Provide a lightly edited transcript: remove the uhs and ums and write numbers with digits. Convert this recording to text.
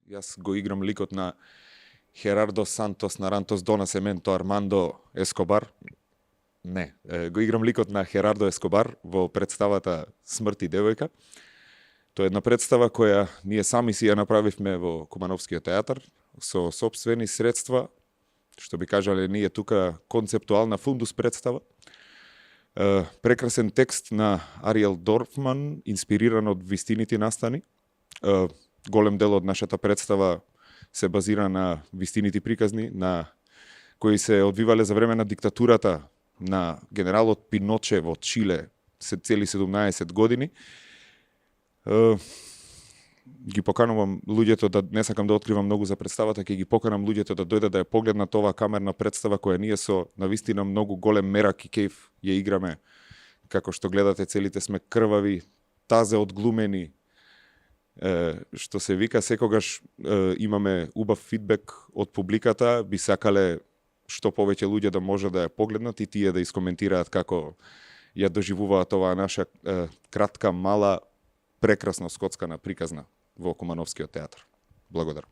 Јас го играм ликот на Херардо Сантос Нарантос до Насементо Армандо Ескобар. Не, го играм ликот на Херардо Ескобар во представата Смрт и девојка. Тоа е една представа која ние сами си ја направивме во Кумановскиот театар со сопствени средства, што би кажале ние тука концептуална фундус представа. Прекрасен текст на Ариел Дорфман, инспириран од вистините настани. Голем дел од нашата представа се базира на вистините приказни, на кои се одвивале за време на диктатурата на генералот Пиноче во Чиле цели 17 години. Ги поканувам луѓето да не сакам да откривам многу за представата, ќе ги поканам луѓето да дојдат да ја погледнат оваа камерна представа која ние со навистина многу голем мерак и кејф ја играме. Како што гледате, целите сме крвави, тазе одглумени. Што се вика, секогаш имаме убав фидбек од публиката, би сакале што повеќе луѓе да може да ја погледнат и тие да искоментираат како ја доживуваат оваа наша кратка, мала, прекрасно скоцкана приказна во Кумановскиот театар. Благодарам.